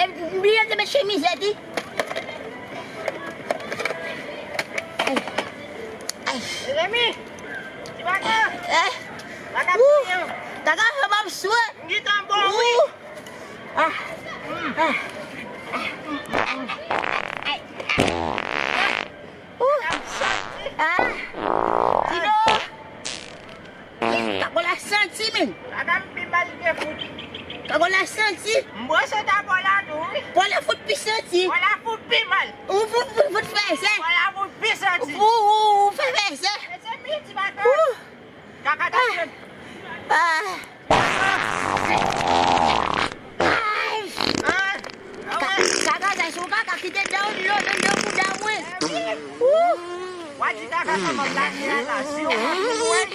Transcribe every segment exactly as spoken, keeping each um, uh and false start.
M bliye te met chemiz la, di. Ay. Ay. Mezanmi, ti baka. Eh. Baka. Wou. Baka fè m ap swe. M gentan bon, wi. Wou. Ah. Ah. Wou. Ah. Tino. Kakola santi, men. Kaka m pi mal ke fout. Kakola santi. M bwè sot a Paula tou, wi. Paula fout pi santi. Paula fout pi mal. Ou fout, fout, fout fè sa. Paula fout pi santi. Ou, ou, ou fè fè sa. Mezanmi, ti baka. Ou. Kaka ta fèt. Ah. Ay. Ah. Ka-, kaka sa, si w kaka kite dan w, lo, dan, dan, dan mwen. Ou. Wa di kaka sa m ap lage a la, si yo pa pou mwen,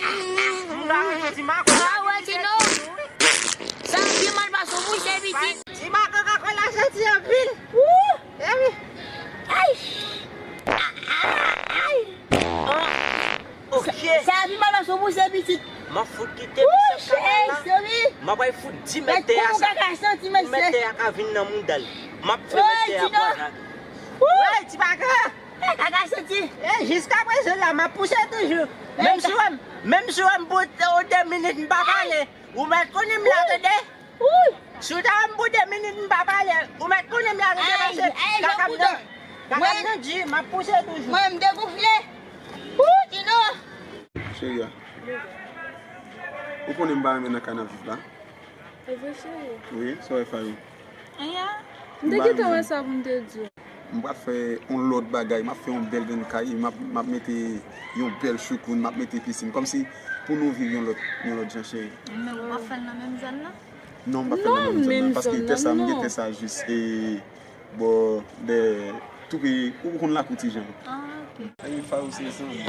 m ka di mako. Ah, wè, Tino. Sa pi mal pase w mouche pitit. Di mako kaka la santi anpil. Ou. Ewi. Ay. Ay. Ah, ok. Sa, sa pi mal pase w mouche pitit. M ap fout kite misye kaka la. M ap al fout di mèt tè a sa. Pou mèt tè a ka vin nan mouda l. M ap fè mèt tè a kwaze. Woy, ti baka. Kaka santi. E jiska prezan la, m ap pouse toujou. Menm si w wè m, menm si w wè m pou de minit m pa pale, ou mèt konnen m la, tande? Si w ta wè m pou de minit m pa pale, ou mèt konnen m la, tande, paske kaka m nan, kaka m nan di, m ap pouse toujou. Mwen, m degonfle. Ou, Tino. Cheri a, ou konnen m pa renmen nan kay n ap viv la. E vre, cheri? Wi, sa w wè, Fayou? Anyen. M te gentan wè sa pou m te di w. M pral fè yon lòt bagay, m ap fè yon bèl grenn kay, m ap, m ap mete yon bèl choukoun, m ap mete pisin, kòmsi pou nou viv yon lòt, yon lòt jan, cheri. Men ou p ap fè l nan menm zòn nan? Non, m p ap fè l nan menm zòn nan, paske tè sa, m gen tè sa jis, e, bò dèyè, tou pre, ou konn lakou Ti Jan. Ah, ok. Ay, Fayou se zanmi.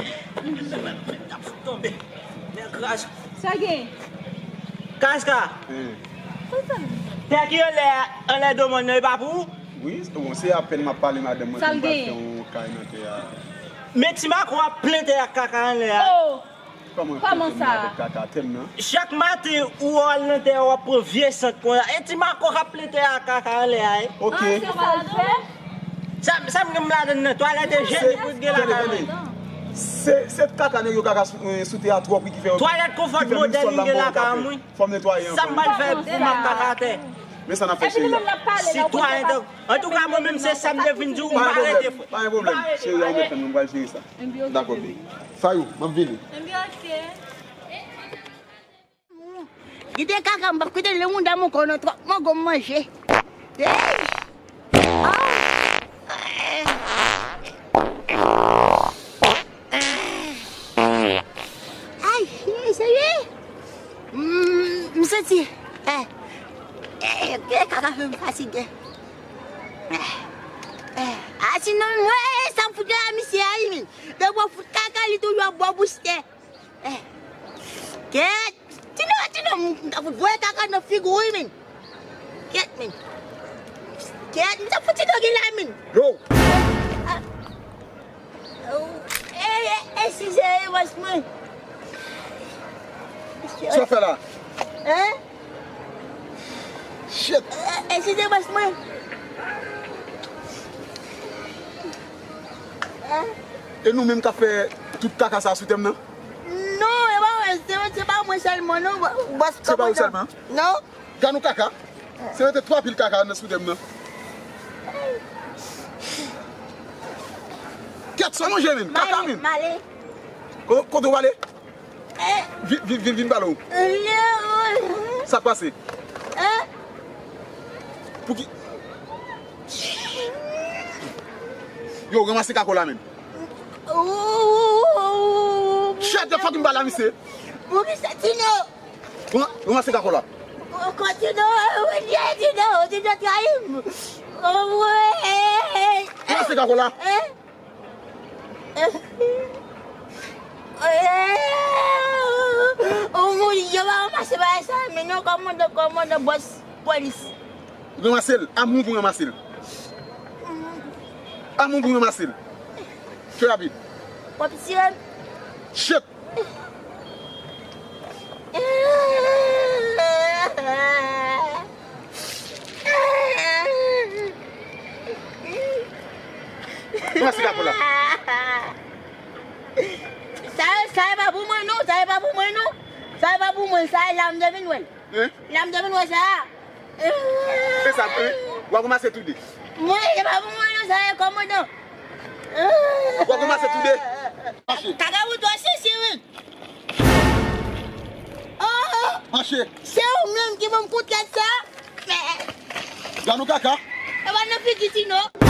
Tonbe. Men kras. Sa gen? Kaska. Tè ki anlè a, anlè do mòn nan, e pa pou ou? Wi, bon, se apèn m ap pale madanm mwen pou m pral fè yon kay nan tè a. Men ti mako ap plen tè a kaka anlè a. Oh! Kòman sa? Kaka tè m nan. Chak maten ou al nan tè a, w ap pran vye sant konsa. E ti mako k ap plen tè a kaka anlè a, e. Ok. Ah, se sa l fè? Sa, sa m gen m ladann nan, twalèt ijyenik ou gen lakay mwen. Se, se kaka nèg yo kaka sou, eh, sou tè a twòp wi ki fè yo. Twalèt konfòt modèn m gen lakay mwen. Fò m netwaye ankò. Sa m pral fè pou m ap kaka atè? Men sa n ap fè, cheri a. Sitwayen, antouka, mwen menm se sa m te vin di w, m pa rete fre. Pa gen pwoblèm, cheri a, ou mèt fè m, m pral jere sa. Dakò, baby. Fayou, m ap vini. Kite kaka, m p ap kite le moun dan mon kò nan twòp mango m manje. Ey! Ah! Ay, serye? M, m santi, eh, eh, eh, kaka fè m fatige. Eh, eh, ah, sinon, mwen, sa m fout la, misye, ay, men. Depi w fout kaka, li toujou ap ba w bouste. Eh. Kèt! Tino, Tino, m ta fout voye kaka nan figi w wi, men. Kèt, men. Kèt, m ta fout Tino gen la, men. Yo! Ah. Oh, eh, eh, eh, eskize, eh, bòs mwen. Sa w fè la? Hein? Shit! Eh, eskize, bòs mwen. Hein? E nou menm k ap fè tout kaka sa sou tè m nan? Non, e pa mwen, se, se pa mwen sèlman, non, bò-, bòs kòmandan. Se pa ou sèlman? Non. Gad yon kaka. Se rete twa pil kaka nan sou tè m nan. Kèt, sa manje, men. Kaka, men. Male. Ko-, kote w ale? Eh. Vin, vin, vin, vin pale w. Eh. Sa k pase? Eh. Pouki? Yo, ranmase kako la, men. Shut the fucking bala, misye. Poukisa Tino? Ranmase kako la. Tino, Tino, Tino trayi m. Ranmase kako la. Eh? Eh? Eh? Oh, mon Dieu, pa ranmase bagay sa, men non, kòmandan, kòmandan, bòs polis. Ranmase l. Amou pou ranmase l. Amou pou ranmase l. Trè rapid. W ap tire m? Shit! Sa e pa pou mwen, sa e la m te vin wè l. Hein? La m te vin wè sa. E sa, hein? W ap ranmase toude. Mwen, e pa pou mwen, non, sa e kòmandan. W ap ranmase toude. Mache. Kaka ou to sisi, wi. Oh, Mache. Se ou menm ki ban m kout tèt sa? Gad yon kaka. E pa nan figi ti non.